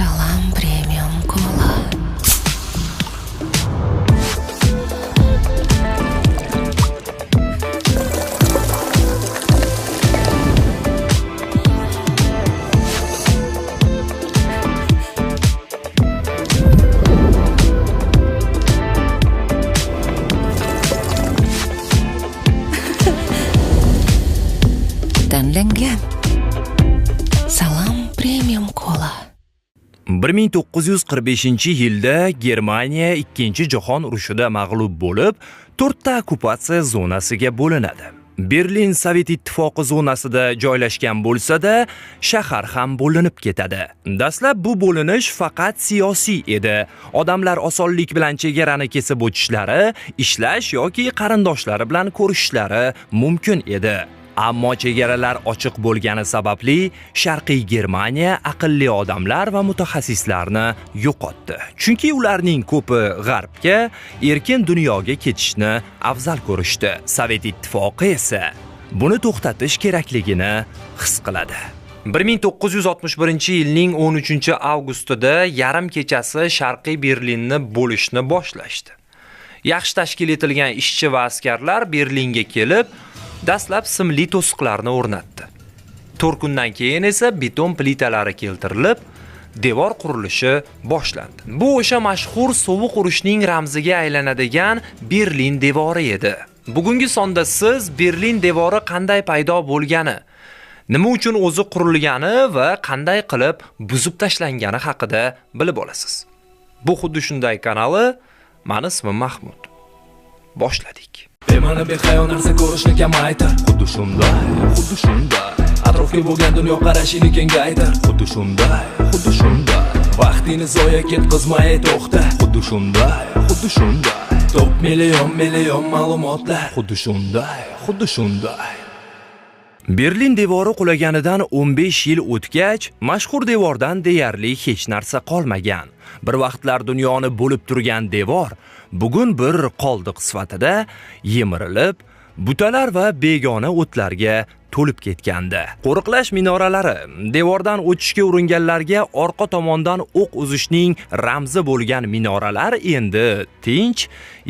Salam Premium Cola. Tanlangan Salam Premium Cola. 1945-yilda Germaniya 2-jahon urushida mag'lub bo'lib, 4 ta okkupatsiya zonasiga bo'linadi. Berlin Sovet Ittifoqi zonasida joylashgan bo'lsa-da, shahar ham bo'linib ketadi. Dastlab bu bo'linish faqat siyosiy edi. Odamlar osonlik bilan chegarani kesib o'tishlari, ishlash yoki qarindoshlari bilan ko'rishishlari mumkin edi. Ammo chegaralar ochiq bo'lgani sababli Sharqiy Germaniya aqlli odamlar va mutaxassislarni yo'qotdi. Chunki ularning ko'pi g'arbga, erkin dunyoga ketishni afzal ko'rishdi. Sovet Ittifoqi esa buni to'xtatish kerakligini his qiladi. 1961-yilning 13-avgustida yarim kechasi Sharqiy Berlinni bo'lishni boshlashdi. Yaxshi tashkil etilgan ishchi va askarlar Berlinga kelib, dastlab simli to'siqlarni o'rnatdi. 4 kundan keyin esa beton plitalari keltirilib, devor qurilishi boshlandi. Bu o'sha mashhur sovuq urushning ramziga aylanadigan Berlin devori edi. Bugungi sonda siz Berlin devori qanday paydo bo'lgani, nima uchun o'zi qurilgani va qanday qilib buzib tashlangani haqida bilib olasiz. Bu xuddi shunday kanali, meni ismim Mahmud. Boshladik. Bema'ni behayo narsa ko'rishni kamaytir. Xuddi shunday, xuddi shunday. Atrofga bo'lgan dunyo qarashini kengaytir. Xuddi shunday, xuddi shunday. Vaqtingni zoya ketkazmay to'xta. Xuddi shunday, xuddi shunday. Top million million ma'lumotlar. Xuddi shunday, xuddi shunday. Berlin devori qulaganidan 15 yil o'tgach, mashhur devordan deyarli hech narsa qolmagan. Bir vaqtlar dunyoni bo'lib turgan devor bugun bir qoldiq sifatida yemirilib, butalar va begona o'tlarga to'lib ketgandi. Qo'riqlash minoralari devordan o'tishga uringanlarga orqa tomondan o'q uzishning ramzi bo'lgan minoralar endi tinch,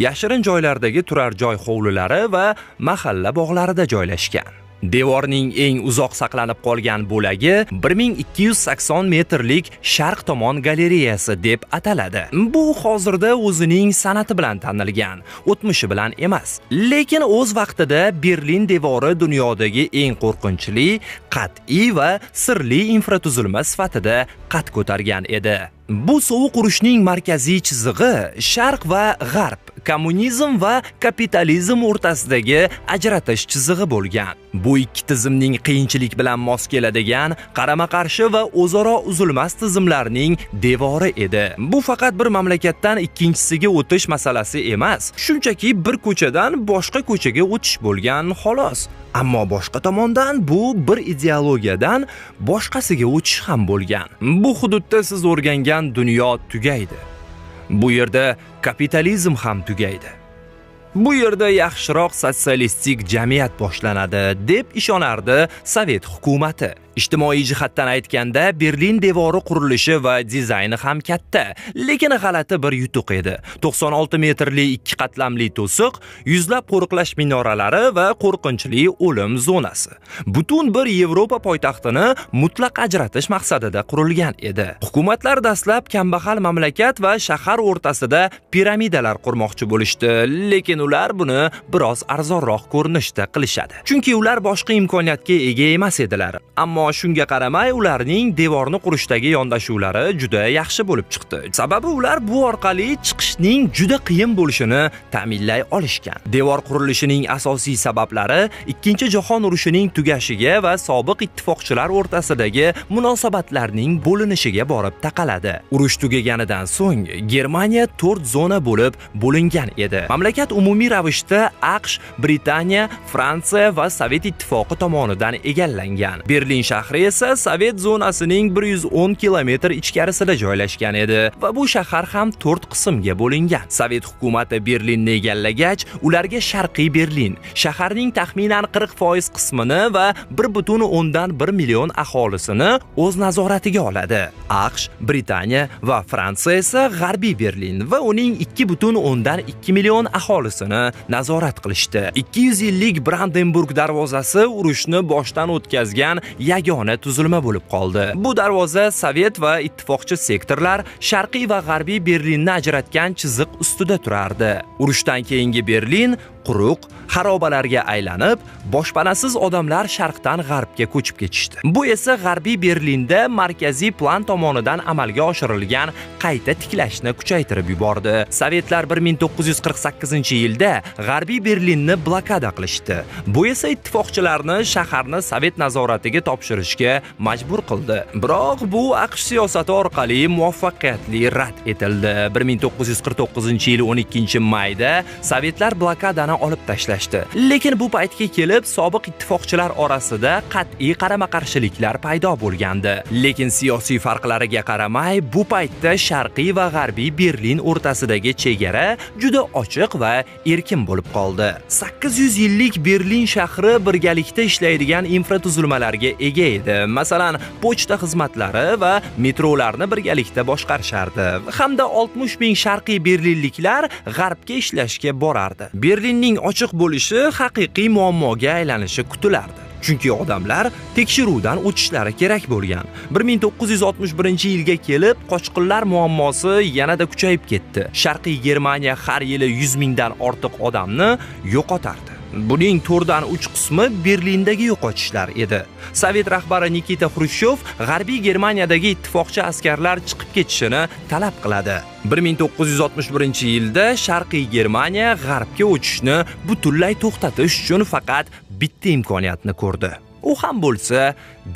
yashirin joylardagi turar joy hovlilari va mahalla bog'larida joylashgan. Devorning eng uzoq saqlanib qolgan bo'lagi 1280 metrlik sharq tomon galereyasi deb ataladi. Bu hozirda o'zining san'ati bilan tanilgan, o'tmishi bilan emas. Lekin o'z vaqtida Berlin devori dunyodagi eng qo'rqinchli, qat'iy va sirli infratuzilma sifatida qad ko'targan edi. Bu sovuq urushning markaziy chizig'i sharq va g'arb, kommunizm va kapitalizm o'rtasidagi ajratish chizig'i bo'lgan. Bu ikki tizimning qiyinchilik bilan mos keladigan, qarama-qarshi va o'zaro uzilmas tizimlarning devori edi. Bu faqat bir mamlakatdan ikkinchisiga o'tish masalasi emas, shunchaki bir ko'chadan boshqa ko'chaga o'tish bo'lgan xolos. Ammo boshqa tomondan bu bir ideologiyadan boshqasiga o'tish ham bo'lgan. Bu hududda siz o'rgangan dunyo tugaydi. Bu yerda kapitalizm ham tugaydi. Bu yerda yaxshiroq sotsialistik jamiyat boshlanadi deb ishonardi Sovet hukumati. Ijtimoiy jihatdan aytganda Berlin devori qurilishi va dizayni ham katta, lekin g'alati bir yutuq edi. 96 metrli ikki qatlamli to'siq, yuzlab qo'riqlash minoralari va qo'rqinchli o'lim zonasi. Butun bir Yevropa poytaxtini mutlaq ajratish maqsadida qurilgan edi. Hukumatlar dastlab kambag'al mamlakat va shahar o'rtasida piramidalar qurmoqchi bo'lishdi, lekin ular buni biroz arzonroq ko'rinishda qilishadi. Chunki ular boshqa imkoniyatga ega emas edilar. Ammo shunga qaramay ularning devorni qurishdagi yondashuvlari juda yaxshi bo'lib chiqdi. Sababi ular bu orqali chiqishning juda qiyin bo'lishini ta'minlay olishgan. Devor qurilishining asosiy sabablari 2-jahon urushining tugashiga va sobiq ittifoqchilar o'rtasidagi munosabatlarning bo'linishiga borib taqaladi. Urush tugaganidan so'ng Germaniya 4 zona bo'lib bo'lingan edi. Mamlakat umumiy ravishda AQSh, Britaniya, Fransiya va Sovet Ittifoqi tomonidan egallangan. Berlin shahri esa Sovet zonasining 110 kilometr ichkarisida joylashgan edi va bu shahar ham 4 qismga bo'lingan. Sovet hukumati Berlinni egallagach, ularga Sharqiy Berlin shaharning taxminan 40% qismini va 1.1 million aholisini o'z nazoratiga oladi. AQSh, Britaniya va Fransiya esa G'arbiy Berlin va uning 2.2 million aholisini nazorat qilishdi. 200 yillik Brandenburg darvozasi urushni boshdan o'tkazgan yagona tuzilma bo'lib qoldi. Bu darvoza Sovet va ittifoqchi sektorlar Sharqiy va G'arbiy Berlinni ajratgan chiziq ustida turardi. Urushdan keyingi Berlin quruq, xarobalarga aylanib, boshpanasiz odamlar sharqdan g'arbga ko'chib ketishdi. Bu esa G'arbiy Berlinda markaziy plan tomonidan amalga oshirilgan qayta tiklashni kuchaytirib yubordi. Sovetlar 1948-yilda G'arbiy Berlinni blokada qilishdi. Bu esa ittifoqchilarni shaharni Sovet nazoratiga topshirishga majbur qildi. Biroq bu AQSh siyosati orqali muvaffaqiyatli rad etildi. 1949-yil 12-mayda Sovetlar blokadani olib tashlashdi. Lekin bu paytga kelib sobiq ittifoqchilar orasida qat'iy qarama-qarshiliklar paydo bo'lgandi. Lekin siyosiy farqlariga qaramay, bu paytda Sharqiy va G'arbiy Berlin o'rtasidagi chegara juda ochiq va erkin bo'lib qoldi. 800 yillik Berlin shahri birgalikda ishlaydigan infratuzilmalarga ega edi. Masalan, pochta xizmatlari va metrolarni birgalikda boshqarishardi. Hamda 60 ming sharqiy berlinliklar g'arbga ishlashga borardi. Berlinning ochiq bo'lishi haqiqiy muammoga aylanishi kutilardi. Chunki odamlar tekshiruvdan o'tishlari kerak bo'lgan. 1961-yilga kelib qochqinlar muammosi yanada kuchayib ketdi. Sharqiy Germaniya har yili 100 mingdan ortiq odamni yo'qotardi. Buning 4dan 3 qismi Berlindagi yo'qotishlar edi. Sovet rahbari Nikita Xrushchev G'arbiy Germaniyadagi ittifoqchi askarlar chiqib ketishini talab qiladi. 1961-yilda Sharqiy Germaniya g'arbga o'tishni butunlay to'xtatish uchun faqat bitta imkoniyatni ko'rdi. U ham bo'lsa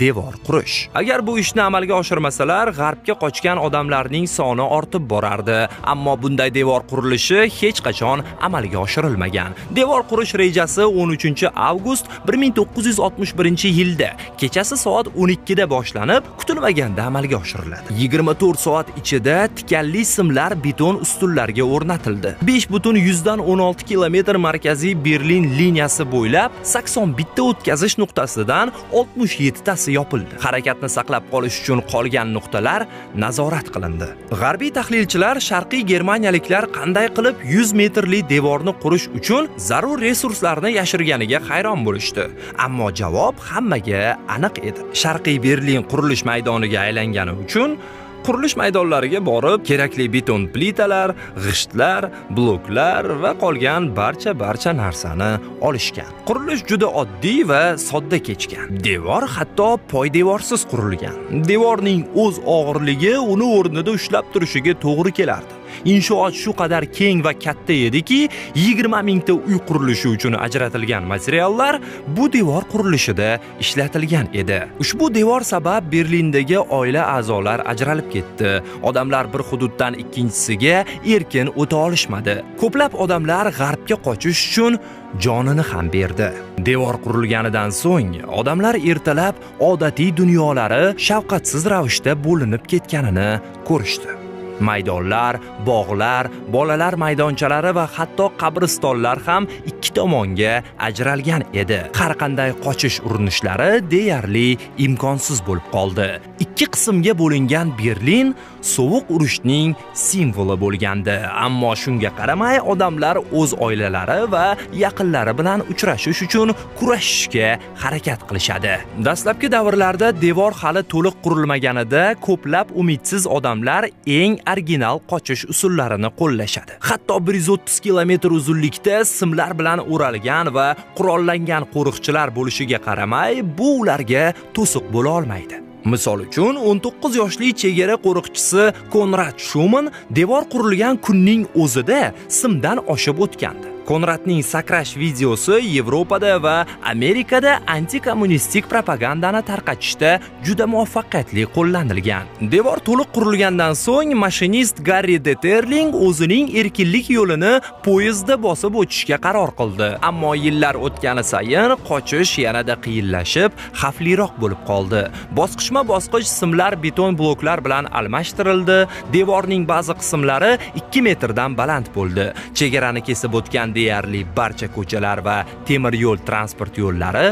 devor qurish. Agar bu ishni amalga oshirmasalar, g'arbga qochgan odamlarning soni ortib borardi. Ammo bunday devor qurilishi hech qachon amalga oshirilmagan. Devor qurish rejasi 13-avgust 1961-yilda kechasi soat 12 da boshlanib, kutilmaganda amalga oshiriladi. 24 soat ichida tikanli simlar beton ustunlarga o'rnatildi. 5.16 kilometr markaziy Berlin liniyasi bo'ylab 81 ta o'tkazish nuqtasidan 67 tasi yopildi. Harakatni saqlab qolish uchun qolgan nuqtalar nazorat qilindi. G'arbiy tahlilchilar Sharqiy germaniyaliklar qanday qilib 100 metrli devorni qurish uchun zarur resurslarni yashirganiga hayron bo'lishdi. Ammo javob hammaga aniq edi. Sharqiy Berlin qurilish maydoniga aylangani uchun qurilish maydonlariga borib, kerakli beton plitalar, g'ishtlar, bloklar va qolgan barcha narsani olishgan. Qurilish juda oddiy va sodda kechgan. Devor hatto poydevorsiz qurilgan. Devorning o'z og'irligi uni o'rnida ushlab turishiga to'g'ri kelardi. Inshoot shu qadar keng va katta ediki, 20 mingta uy qurilishi uchun ajratilgan materiallar bu devor qurilishida ishlatilgan edi. Ushbu devor sabab Berlindagi oila a'zolar ajralib ketdi. Odamlar bir hududdan ikkinchisiga erkin o'ta olishmadi. Ko'plab odamlar g'arbga qochish uchun jonini ham berdi. Devor qurilganidan so'ng odamlar ertalab odatiy dunyolari shafqatsiz ravishda bo'linib ketganini ko'rishdi. Maydonlar, bog'lar, bolalar maydonchalari va hatto qabristonlar ham ikki tomonga ajralgan edi. Har qanday qochish urinishlari deyarli imkonsiz bo'lib qoldi. Ikki qismga bo'lingan Berlin sovuq urushning simvoli bo'lgandi. Ammo shunga qaramay odamlar o'z oilalari va yaqinlari bilan uchrashish uchun kurashishga harakat qilishadi. Dastlabki davrlarda devor hali to'liq qurilmaganida ko'plab umidsiz odamlar eng original qochish usullarini qo'llashadi. Hatto 130 kilometr uzunlikda simlar bilan o'ralgan va qurollangan qo'riqchilar bo'lishiga qaramay, bu ularga to'siq bo'la olmaydi. Misol uchun, 19 yoshli chegara qo'riqchisi Konrad Shuman devor qurilgan kunning o'zida simdan oshib o'tgandi. Konradning sakrash videosi Yevropada va Amerikada antikommunistik propagandani tarqatishda juda muvaffaqiyatli qo'llanilgan. Devor to'liq qurilgandan so'ng mashinist Garri Deterling o'zining erkinlik yo'lini poyezdda bosib o'tishga qaror qildi. Ammo yillar o'tgani sayin qochish yanada qiyinlashib, xavfliroq bo'lib qoldi. Bosqichma-bosqich simlar beton bloklar bilan almashtirildi. Devorning ba'zi qismlari 2 metrdan baland bo'ldi. Chegarani kesib o'tgan deyarli barcha ko'chalar va temir yo'l transport yo'llari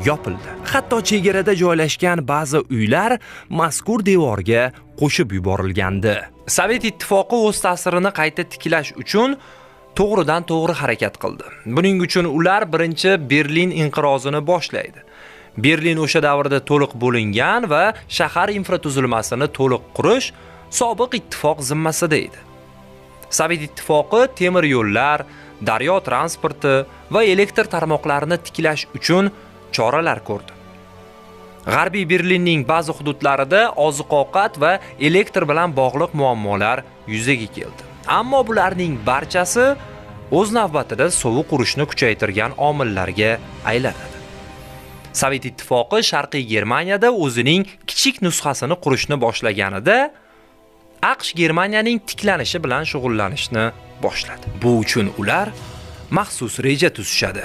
yopildi. Hatto chegarada joylashgan ba'zi uylar mazkur devorga qo'shib yuborilgandi. Sovet ittifoqi o'z ta'sirini qayta tiklash uchun to'g'ridan to'g'ri harakat qildi. Buning uchun ular birinchi Berlin inqirozini boshlaydi. Berlin o'sha davrda to'liq bo'lingan va shahar infratuzilmasini to'liq qurish sobiq ittifoq zimmasida edi. Sovet ittifoqi temir yo'llar, daryo transporti va elektr tarmoqlarini tiklash uchun choralar ko'rdi. G'arbiy Berlinning ba'zi hududlarida oziq-ovqat va elektr bilan bog'liq muammolar yuzaga keldi. Ammo bularning barchasi o'z navbatida sovuq urushni kuchaytirgan omillarga aylanadi. Sovet ittifoqi Sharqiy Germaniyada o'zining kichik nusxasini qurishni boshlaganida AQSh Germaniyaning tiklanishi bilan shug'ullanishni boshladi. Bu uchun ular maxsus reja tuzishadi.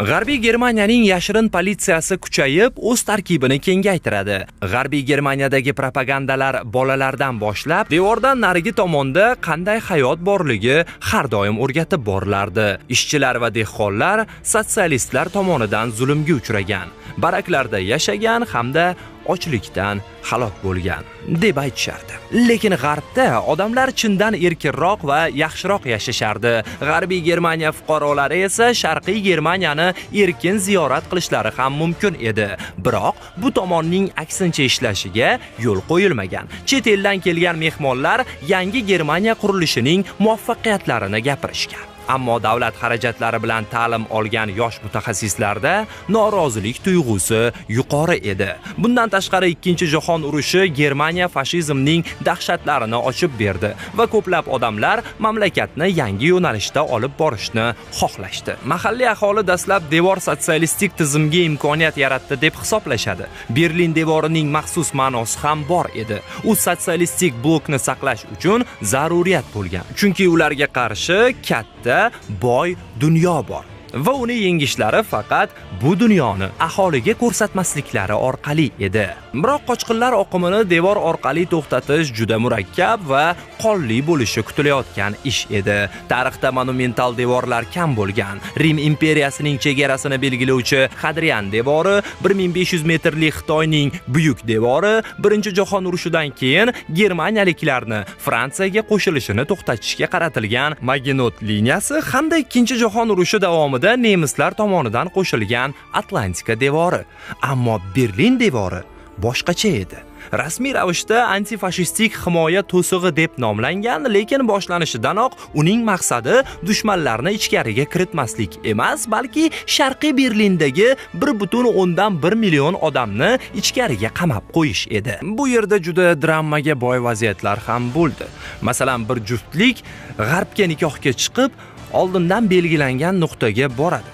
G'arbiy Germaniyaning yashirin politsiyasi kuchayib, o'z tarkibini kengaytiradi. G'arbiy Germaniyadagi propagandalar bolalardan boshlab, devordan narigi tomonda qanday hayot borligi har doim o'rgatib borilardi. Ishchilar va dehqonlar sotsialistlar tomonidan zulmga uchragan, baraklarda yashagan hamda ochlikdan halok bo'lgan deb aytishardi. Lekin g'arbda odamlar chindan erkinroq va yaxshiroq yashashardi. G'arbiy Germaniya fuqarolari esa Sharqiy Germaniyani erkin ziyorat qilishlari ham mumkin edi. Biroq bu tomonning aksincha ishlashiga yo'l qo'yilmagan. Chet eldan kelgan mehmonlar yangi Germaniya qurilishining muvaffaqiyatlarini gapirishgan. Ammo davlat xarajatlari bilan ta'lim olgan yosh mutaxassislarda norozilik tuyg'usi yuqori edi. Bundan tashqari 2-jahon urushi Germaniya fashizmning dahshatlarini ochib berdi va ko'plab odamlar mamlakatni yangi yo'nalishda olib borishni xohlashdi. Mahalliy aholi dastlab devor sotsialistik tizimga imkoniyat yaratdi deb hisoblashadi. Berlin devorining maxsus ma'nosi ham bor edi. U sotsialistik blokni saqlash uchun zaruriyat bo'lgan. Chunki ularga qarshi katta boy dunyo bor va uni yengishlari faqat bu dunyoni aholiga ko'rsatmasliklari orqali edi. Biroq qochqinlar oqimini devor orqali to'xtatish juda murakkab va qonli bo'lishi kutilayotgan ish edi. Tarixda monumental devorlar kam bo'lgan. Rim imperiyasining chegarasini belgilovchi Hadrian devori, 1500 metrli Xitoyning Buyuk devori, 1-jahon urushidan keyin germaniyaliklarni Fransiyaga qo'shilishini to'xtatishga qaratilgan Maginot liniyasi hamda 2-jahon urushi davomida nemislar tomonidan qo'shilgan Atlantika devori. Ammo Berlin devori boshqacha edi. Rasmiy ravishda antifashistik himoya to'sig'i deb nomlangan, lekin boshlanishidanoq uning maqsadi dushmanlarni ichkariga kiritmaslik emas, balki Sharqiy Berlindagi 1.1 million odamni ichkariga qamab qo'yish edi. Bu yerda juda dramaga boy vaziyatlar ham bo'ldi. Masalan, bir juftlik g'arbga nikohga chiqib, oldindan belgilangan nuqtaga boradi.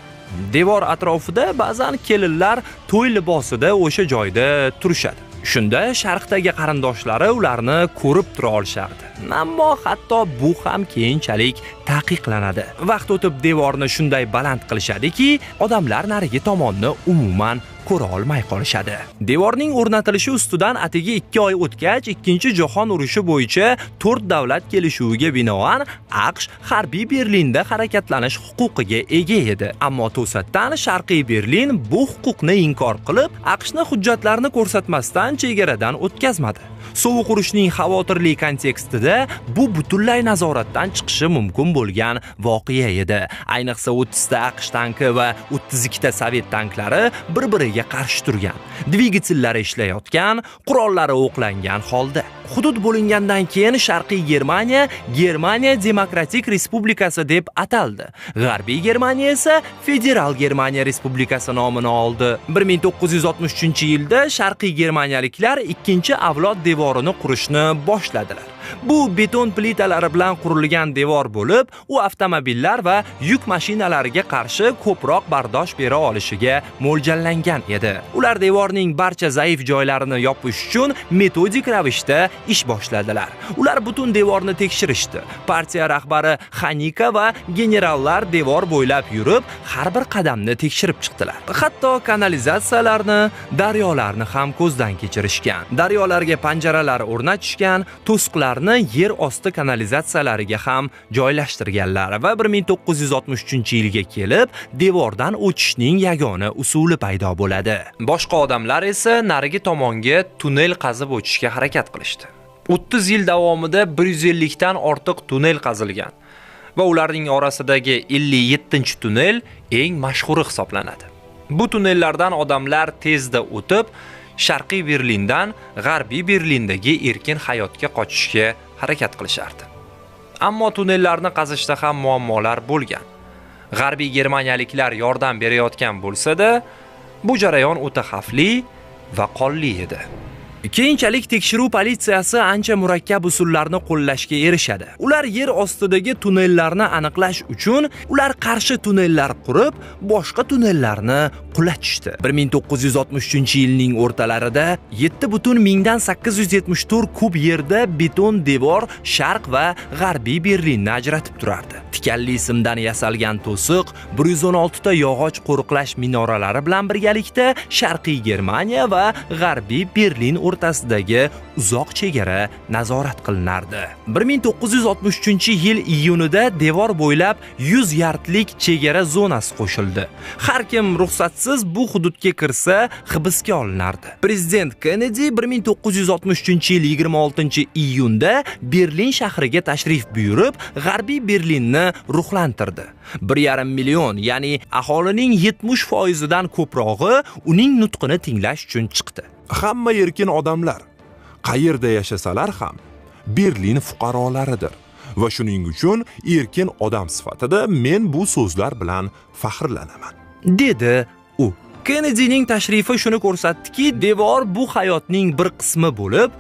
Devor atrofida ba'zan kelinlar to'y libosida o'sha joyda turishadi. Shunda sharqdagi qarindoshlari ularni ko'rib tura olishardi. Ammo hatto bu ham keyinchalik taqiqlanadi. Vaqt o'tib devorni shunday baland qilishadiki, odamlar narigi tomonni umuman ko'ra olmay qolishadi. Devorning o'rnatilishi ustidan atigi 2 oy o'tgach, 2-jahon urushi bo'yicha 4 davlat kelishuviga binoan AQSh G'arbiy Berlinda harakatlanish huquqiga ega edi. Ammo to'satdan Sharqiy Berlin bu huquqni inkor qilib, AQShni hujjatlarni ko'rsatmasdan chegaradan o'tkazmadi. Sovuq urushning xavotirli kontekstida bu butunlay nazoratdan chiqishi mumkin bo'lgan voqea edi. Ayniqsa 30 ta AQSh tanki va 32 ta sovet tanklari bir-biriga qarshi turgan, dvigatellari ishlayotgan, qurollari o'qlangan holda. Hudud bo'lingandan keyin Sharqiy Germaniya Germaniya Demokratik Respublikasi deb ataldi. G'arbiy Germaniya esa Federal Germaniya Respublikasi nomini oldi. 1963-yilda Sharqiy germaniyaliklar 2-avlod devorni devorini qurishni boshladilar. Bu beton plitalari bilan qurilgan devor bo'lib, u avtomobillar va yuk mashinalariga qarshi ko'proq bardosh bera olishiga mo'ljallangan edi. Ular devorning barcha zaif joylarini yopish uchun metodik ravishda ish boshladilar. Ular butun devorni tekshirishdi. Partiya rahbari Xanika va generallar devor bo'ylab yurib, har bir qadamni tekshirib chiqdilar. Hatto kanalizatsiyalarni, daryolarni ham ko'zdan kechirishgan. Daryolarga panjaralar o'rnatishgan, to'siqlarni yer osti kanalizatsiyalariga ham joylashtirganlar va 1963-yilga kelib devordan o'tishning yagona usuli paydo bo'ladi. Boshqa odamlar esa narigi tomonga tunnel qazib o'tishga harakat qilishdi. 30 yil davomida 150 dan ortiq tunnel qazilgan va ularning orasidagi 57-tunnel eng mashhuri hisoblanadi. Bu tunnellardan odamlar tezda o'tib, Sharqiy Berlindan G'arbiy Berlindagi erkin hayotga qochishga harakat qilishardi. Ammo tunnellarni qazishda ham muammolar bo'lgan. G'arbiy germaniyaliklar yordam berayotgan bo'lsa-da, bu jarayon o'ta xavfli va qonli edi. Keyinchalik tekshiruv politsiyasi ancha murakkab usullarni qo'llashga erishadi. Ular yer ostidagi tunnellarni aniqlash uchun ular qarshi tunnellar qurib, boshqa tunnellarni qulatishdi. 1963-yilning o'rtalarida 7,874 kub yerda beton devor Sharq va G'arbiy Berlinni ajratib turardi. Tikanli simdan yasalgan to'siq 116 ta yog'och qo'riqlash minoralari bilan birgalikda Sharqiy Germaniya va G'arbiy Berlin o'rtasidagi uzoq chegara nazorat qilinardi. 1963-yil iyunida devor bo'ylab 100 yardlik chegara zonasi qo'shildi. Har kim ruxsatsiz bu hududga kirsa, hibsga olinardi. Prezident Kennedi 1963-yil 26-iyunda Berlin shahriga tashrif buyurib, G'arbiy Berlinni ruhlantirdi. 1,5 million, ya'ni aholining 70% dan ko'prog'i uning nutqini tinglash uchun chiqdi. Hamma erkin odamlar qayerda yashasalar ham Berlin fuqarolaridir va shuning uchun erkin odam sifatida men bu so'zlar bilan faxrlanaman, dedi u. Kennedining tashrifi shuni ko'rsatdiki, devor bu hayotning bir qismi bo'lib,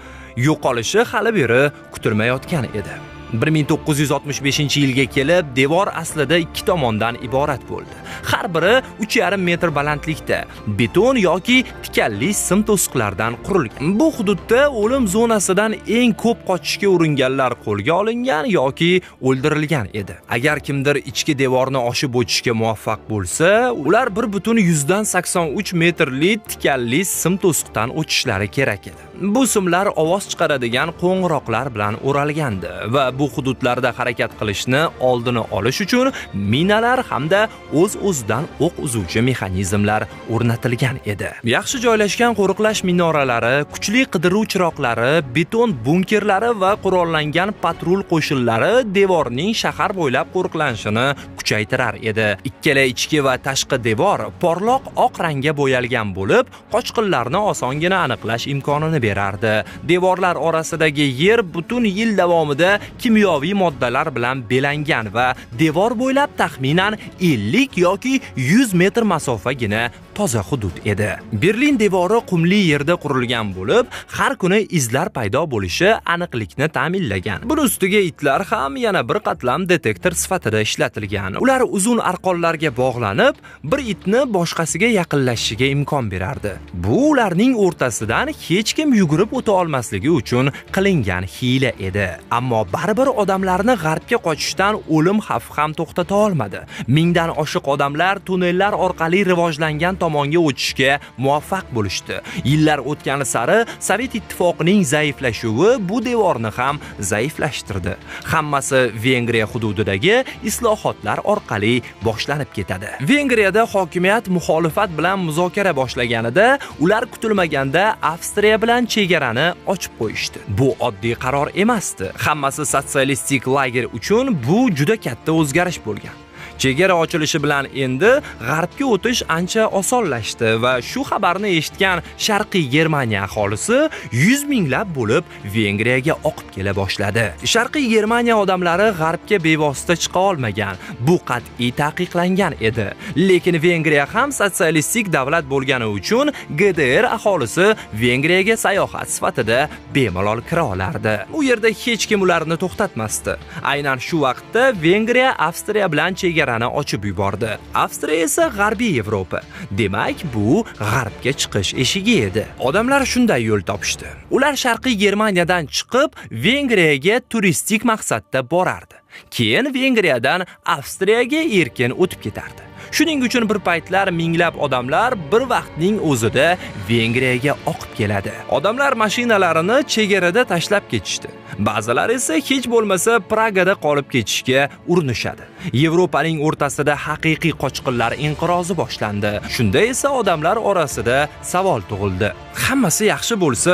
yo'qolishi hali beri kutilmayotgan edi. 1965-yilga kelib devor aslida ikki tomondan iborat bo'ldi. Har biri 3,5 metr balandlikda, beton yoki tikanli sim to'siqlardan qurilgan. Bu hududda o'lim zonasidan eng ko'p qochishga uringanlar qo'lga olingan yoki o'ldirilgan edi. Agar kimdir ichki devorni oshib o'tishga muvaffaq bo'lsa, ular 1,83 metrli tikanli sim to'siqdan o'tishlari kerak edi. Bu simlar ovoz chiqaradigan qo'ng'iroqlar bilan o'ralgandi va bu hududlarda harakat qilishni oldini olish uchun minalar hamda o'z-o'zidan o'q uzuvchi mexanizmlar o'rnatilgan edi. Yaxshi joylashgan qo'riqlash minoralari, kuchli qidiruv chiroqlari, beton bunkerlari va qurollangan patrul qo'shinlari devorning shahar bo'ylab qo'riqlanishini kuchaytirar edi. Ikkala ichki va tashqi devor porloq oq rangga bo'yalgan bo'lib, qochqinlarni osongina aniqlash imkonini berardi. Devorlar orasidagi yer butun yil davomida kimyoviy moddalar bilan belangan va devor bo'ylab taxminan 50 yoki 100 metr masofagina toza hudud edi. Berlin devori qumli yerda qurilgan bo'lib, har kuni izlar paydo bo'lishi aniqlikni ta'minlagan. Buni ustiga itlar ham yana bir qatlam detektor sifatida ishlatilgan. Ular uzun arqonlarga bog'lanib, bir itni boshqasiga yaqinlashishiga imkon berardi. Bu ularning o'rtasidan hech kim yugurib o'ta olmasligi uchun qilingan hiyla edi. Ammo baribir odamlarni g'arbga qochishdan o'lim xavfi ham to'xtata olmadi. Mingdan oshiq odamlar tunnellar orqali rivojlangan tomonga o'tishga muvaffaq bo'lishdi. Yillar o'tgani sari Sovet ittifoqining zaiflashuvi bu devorni ham zaiflashtirdi. Hammasi Vengriya hududidagi islohotlar orqali boshlanib ketadi. Vengriyada hokimiyat muxolifat bilan muzokara boshlaganida, ular kutilmaganda Avstriya bilan chegarani ochib qo'yishdi. Bu oddiy qaror emasdi. Hammasi sotsialistik lager uchun bu juda katta o'zgarish bo'lgan. Chegara ochilishi bilan endi g'arbga o'tish ancha osonlashdi va shu xabarni eshitgan Sharqiy Germaniya aholisi 100 minglab bo'lib Vengriyaga oqib kela boshladi. Sharqiy Germaniya odamlari g'arbga bevosita chiqa olmagan. Bu qat'iy taqiqlangan edi. Lekin Vengriya ham sotsialistik davlat bo'lgani uchun GDR aholisi Vengriyaga sayohat sifatida bemalol kira olardi. U yerda hech kim ularni to'xtatmasdi. Aynan shu vaqtda Vengriya Avstriya bilan chegarani ochib yubordi. Avstriya esa G'arbiy Yevropa. Demak, bu g'arbga chiqish eshigi edi. Odamlar shunday yo'l topishdi. Ular Sharqiy Germaniyadan chiqib, Vengriyaga turistik maqsadda borardi. Keyin Vengriyadan Avstriyaga erkin o'tib ketardi. Shuning uchun bir paytlar minglab odamlar bir vaqtning o'zida Vengriyaga oqib keladi. Odamlar mashinalarini chegarada tashlab ketishdi. Ba'zilar esa hech bo'lmasa Pragada qolib ketishga urinishadi. Yevropaning o'rtasida haqiqiy qochqinlar inqirozi boshlandi. Shunda esa odamlar orasida savol tug'ildi. Hammasi yaxshi bo'lsa,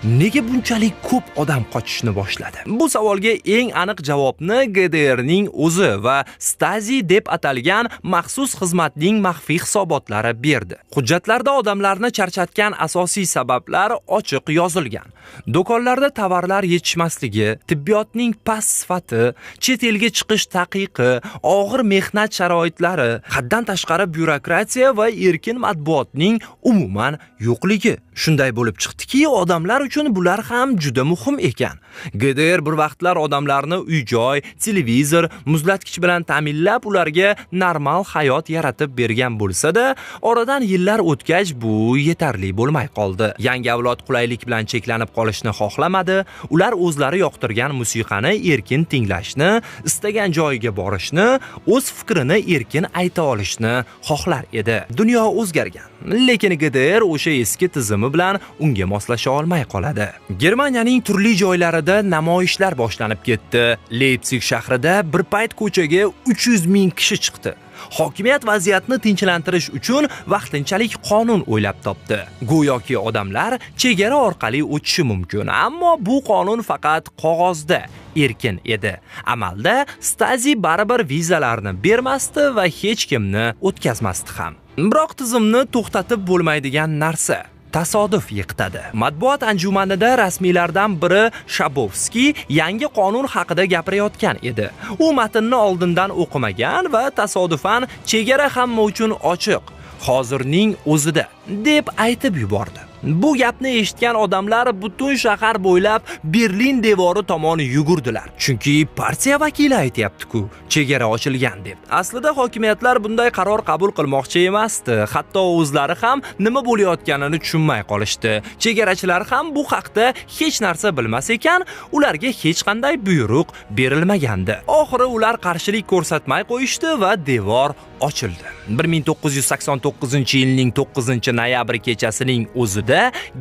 nega bunchalik ko'p odam qochishni boshladi? Bu savolga eng aniq javobni GDRning o'zi va Stasi deb atalgan maxsus xizmatning maxfiy hisobotlari berdi. Hujjatlarda odamlarni charchatgan asosiy sabablar ochiq yozilgan. Do'konlarda tovarlar yetishmasligi, tibbiyotning past sifati, chet elga chiqish taqiqi, og'ir mehnat sharoitlari, haddan tashqari byurokratiya va erkin matbuotning umuman yo'qligi. Shunday bo'lib chiqdiki, odamlar uchun bular ham juda muhim ekan. GDR bir vaqtlar odamlarni uy-joy, televizor, muzlatgich bilan ta'minlab, ularga normal hayot yaratib bergan bo'lsa-da, oradan yillar o'tgach bu yetarli bo'lmay qoldi. Yangi avlod qulaylik bilan cheklanib qolishni xohlamadi. Ular o'zlari yoqtirgan musiqani erkin tinglashni, istagan joyiga borishni, o'z fikrini erkin ayta olishni xohlar edi. Dunyo o'zgargan, lekin GDR o'sha eski tizimi bilan unga moslasha olmay qoladi. Germaniyaning turli joylarida namoyishlar boshlanib ketdi. Leypsig shahrida bir payt ko'chaga 300 ming kishi chiqdi. Hokimiyat vaziyatni tinchlantirish uchun vaqtinchalik qonun o'ylab topdi. Go'yoki odamlar chegara orqali o'tishi mumkin, ammo bu qonun faqat qog'ozda erkin edi. Amalda Stasi baribir vizalarni bermasdi va hech kimni o'tkazmasdi ham. Biroq tizimni to'xtatib bo'lmaydigan narsa tasodif yiqitadi. Matbuot anjumanida rasmiylardan biri Shabovskiy yangi qonun haqida gapirayotgan edi. U matnni oldindan o'qimagan va tasodifan chegara hamma uchun ochiq, hozirning o'zida deb aytib yubordi. Bu gapni eshitgan odamlar butun shahar bo'ylab Berlin devori tomon yugurdilar. Chunki partiya vakili aytayapti-ku, chegara ochilgan deb. Aslida hokimiyatlar bunday qaror qabul qilmoqchi emasdi. Hatto o'zlari ham nima bo'layotganini tushunmay qolishdi. Chegarachilar ham bu haqda hech narsa bilmas ekan, ularga hech qanday buyruq berilmagandi. Oxiri ular qarshilik ko'rsatmay qo'yishdi va devor ochildi. 1989-yilning 9-noyabr kechasining o'zida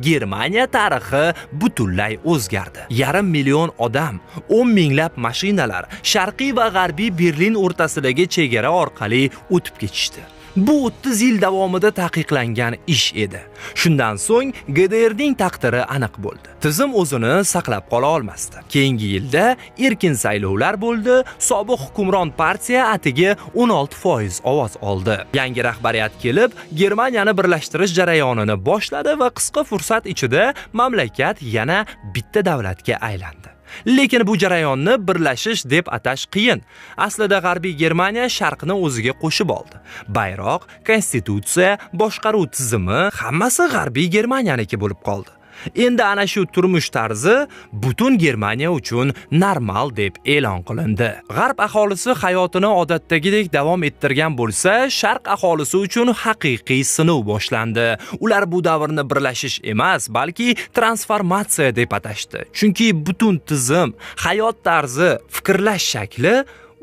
Germaniya tarixi butunlay o'zgardi. 0,5 million odam, 10 minglab mashinalar Sharqiy va G'arbiy Berlin o'rtasidagi chegara orqali o'tib ketishdi. Bu 30 yil davomida taqiqlangan ish edi. Shundan so'ng GDRning taqdiri aniq bo'ldi. Tizim o'zini saqlab qola olmasdi. Keyingi yilda erkin saylovlar bo'ldi. Sobiq hukmron partiya atigi 16% ovoz oldi. Yangi rahbariyat kelib, Germaniyani birlashtirish jarayonini boshladi va qisqa fursat ichida mamlakat yana bitta davlatga aylandi. Lekin bu jarayonni birlashish deb atash qiyin. Aslida G'arbiy Germaniya Sharqni o'ziga qo'shib oldi. Bayroq, konstitutsiya, boshqaruv tizimi hammasi G'arbiy Germaniyaniki bo'lib qoldi. Endi ana shu turmush tarzi butun Germaniya uchun normal deb e'lon qilindi. G'arb aholisi hayotini odatdagidek davom ettirgan bo'lsa, Sharq aholisi uchun haqiqiy sinov boshlandi. Ular bu davrni birlashish emas, balki transformatsiya deb atashdi. Chunki butun tizim, hayot tarzi, fikrlash shakli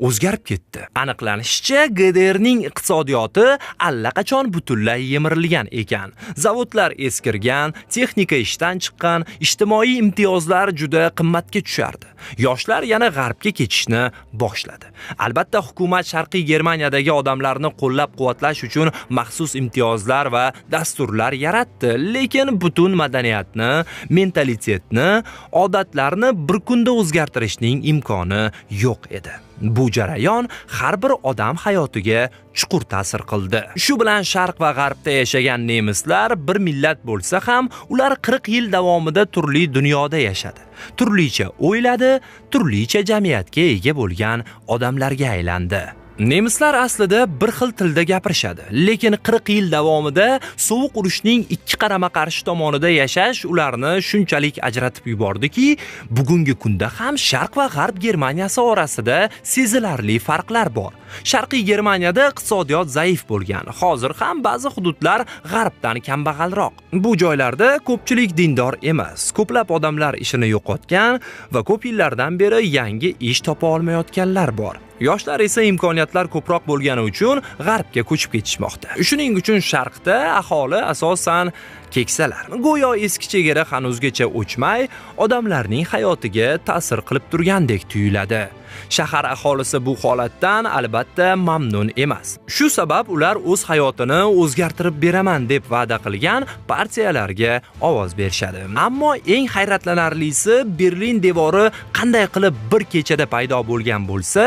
o'zgarib ketdi. Aniqlanishicha, GDRning iqtisodiyoti allaqachon butunlay yemirilgan ekan. Zavodlar eskirgan, texnika ishdan chiqqan, ijtimoiy imtiyozlar juda qimmatga tushardi. Yoshlar yana g'arbga ketishni boshladi. Albatta, hukumat Sharqiy Germaniyadagi odamlarni qo'llab-quvvatlash uchun maxsus imtiyozlar va dasturlar yaratdi, lekin butun madaniyatni, mentalitetni, odatlarni bir kunda o'zgartirishning imkoni yo'q edi. Bu jarayon har bir odam hayotiga chuqur ta'sir qildi. Shu bilan Sharq va G'arbda yashagan nemislar bir millat bo'lsa ham, ular 40 yil davomida turli dunyoda yashadi. Turlicha o'yladi, turlicha jamiyatga ega bo'lgan odamlarga aylandi. Nemislar aslida bir xil tilda gapirishadi, lekin 40 yil davomida sovuq urushning ikki qarama-qarshi tomonida yashash ularni shunchalik ajratib yubordiki, bugungi kunda ham Sharq va G'arb Germaniyasi orasida sezilarli farqlar bor. Sharqiy Germaniyada iqtisodiyot zaif bo'lgan. Hozir ham ba'zi hududlar G'arbdan kambag'alroq. Bu joylarda ko'pchilik dindor emas. Ko'plab odamlar ishini yo'qotgan va ko'p yillardan beri yangi ish topa olmayotganlar bor. Yoshlar esa imkoniyatlar ko'proq bo'lgani uchun G'arbga ko'chib ketishmoqda. Shuning uchun Sharqda aholi asosan keksalar. Go'yo eski chegara hanuzgacha o'chmay, odamlarning hayotiga ta'sir qilib turgandek tuyuladi. Shahar aholisi bu holatdan albatta mamnun emas. Shu sabab ular o'z hayotini o'zgartirib beraman deb va'da qilgan partiyalarga ovoz berishadi. Ammo eng hayratlanarlisi, Berlin devori qanday qilib bir kechada paydo bo'lgan bo'lsa,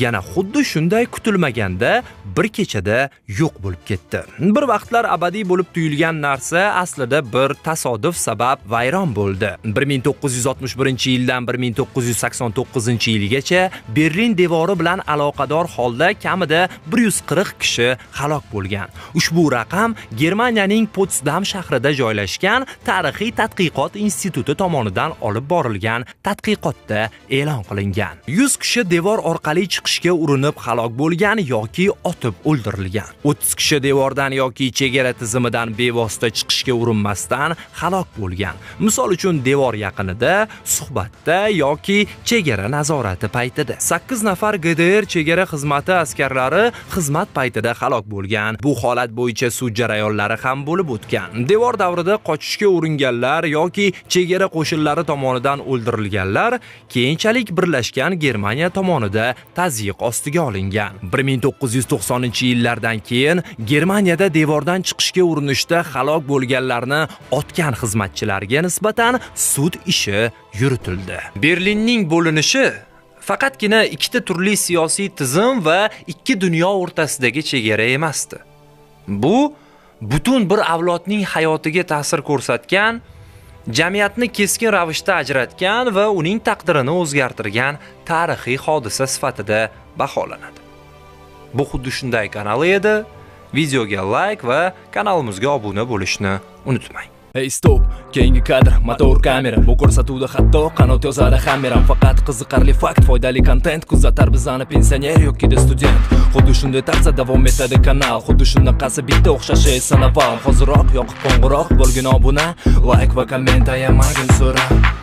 yana xuddi shunday kutilmaganda bir kechada yo'q bo'lib ketdi. Bir vaqtlar abadiy bo'lib tuyulgan narsa aslida bir tasodif sabab vayron bo'ldi. 1961-yildan 1989-yilgacha Berlin devori bilan aloqador holda kamida 140 kishi halok bo'lgan. Ushbu raqam Germaniyaning Potsdam shahrida joylashgan Tarixiy tadqiqot instituti tomonidan olib borilgan tadqiqotda e'lon qilingan. 100 kishi devor orqali chiqishga urinib halok bo'lgan yoki otib o'ldirilgan. 30 kishi devordan yoki chegara tizimidan bevosita chiqishga urinmasdan halok bo'lgan. Misol uchun devor yaqinida, suhbatda yoki chegara nazorati paytida. 8 nafar GDR chegara xizmati askarlari xizmat paytida halok bo'lgan. Bu holat bo'yicha sud jarayonlari ham bo'lib o'tgan. Devor davrida qochishga uringanlar yoki chegara qo'shinlari tomonidan o'ldirilganlar keyinchalik birlashgan Germaniya tomonida tazyiq ostiga olingan. 1990-yillardan keyin Germaniyada devordan chiqishga urinishda halok bo'lganlarni otgan xizmatchilarga nisbatan sud ishi yuritildi. Berlinning bo'linishi faqatgina ikkita turli siyosiy tizim va ikki dunyo o'rtasidagi chegara emasdi. Bu butun bir avlodning hayotiga ta'sir ko'rsatgan, jamiyatni keskin ravishda ajratgan va uning taqdirini o'zgartirgan tarixiy hodisa sifatida baholanadi. Bu xuddi shunday kanali edi. Videoga like va kanalimizga obuna bo'lishni unutmang. Hey stop, keyingi kadr, motor kamera. Bu ko'rsatuvda hatto qanot yozadi kameram. Faqat qiziqarli fakt, foydali kontent kuzatar bizani pensioner yoki student. Xuddi shunday tarzda davom etadi kanal. Xuddi shunaqasi bitta o'xshashi esa naval. Hoziroq yoqib qo'ng'iroq bo'lgin obuna, like va komment ayamagin so'rab.